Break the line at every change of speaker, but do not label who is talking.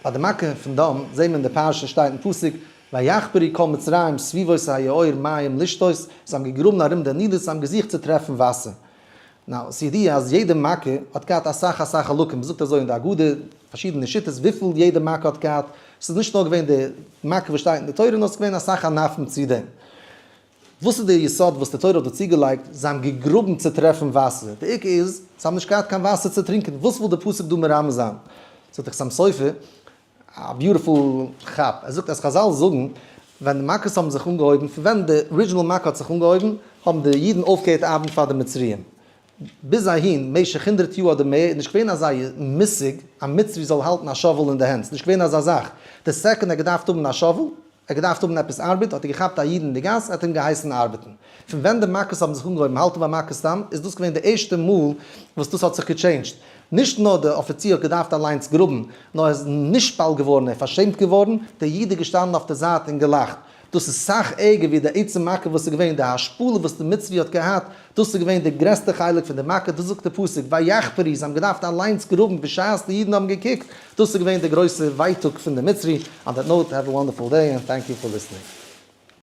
ביי די מכה פון דם זעהן מיר אין די פרשה שטייט אין פסוק ויחפרו כל מצרים סביבות היאור מים לשתות, זיי האבן געגראבן ארום די נילוס, זיי האבן געזוכט צו טרעפן וואסער. Now, ס'איז ידוע אז יעדע מכה האט געהאט אסאך אסאך חלקים, מ'זאגט אזוי אין די הגדה, פארשידענע שיטות וויפיל יעדע מכה האט געהאט, ס'איז נישט נאר געווען די מכה וואס שטייט אין די תורה, נאר ס'איז געווען אסאך ענפים צו דעם. וואס איז די יסוד וואס די תורה האט דא צוגעלייגט, זיי האבן געגראבן צו טרעפן וואסער, די עיקר איז, זיי האבן נישט געהאט קיין וואסער צו טרינקען, וואס וויל די פסוק דא מרמז זיין? זאגט דער חתם סופר, א beautiful כאפ, ער זאגט אז חזל זאגן, ווען די מכות האבן זיך אנגעהויבן, פון ווען די original מכה האט זיך אנגעהויבן, האבן די אידן אויפגעהערט ארבעטן פאר די מצריים. ביז אהין, משך 100 יאר אדער מער, איז נישט געווען אזא מושג א מצרי זאל האלטן א shovel אין די הענט, ס'איז נישט געווען אזא זאך. די second ער האט געדארפט האבן א shovel, ער האט געדארפט האבן עפעס ארבעט, האט ער געכאפט א איד אין די גאס, ער האט אים געהייסן ארבעטן. פון ווען די מכות האבן זיך אנגעהויבן האלטן ביי מכות דם, איז דאס געווען די ערשטע מאל וואס דאס האט זיך גע change ט. נישט נאר די אפיציר האט געדארפט אליינס גראבן, נאר ער איז נשפל געווארן, ער איז פארשעמט געווארן, דער איד איז געשטאנען אויף די זייט און געלאכט. דאס איז סאך ערגער ווי די עצם מכה וואס איז געווען, די השפלה וואס די מצרי האט געהאט, דאס איז געווען די גרעסטע חלק פון די מכה, דאס זאגט די פסוק, ויחפרו, זיי האבן געדארפט אליינס גראבן בשעת די אידן האבן געקוקט, דאס איז געווען די גרויסע ווייטאג פון די מצרי, on that note, have a wonderful day and thank you for listening.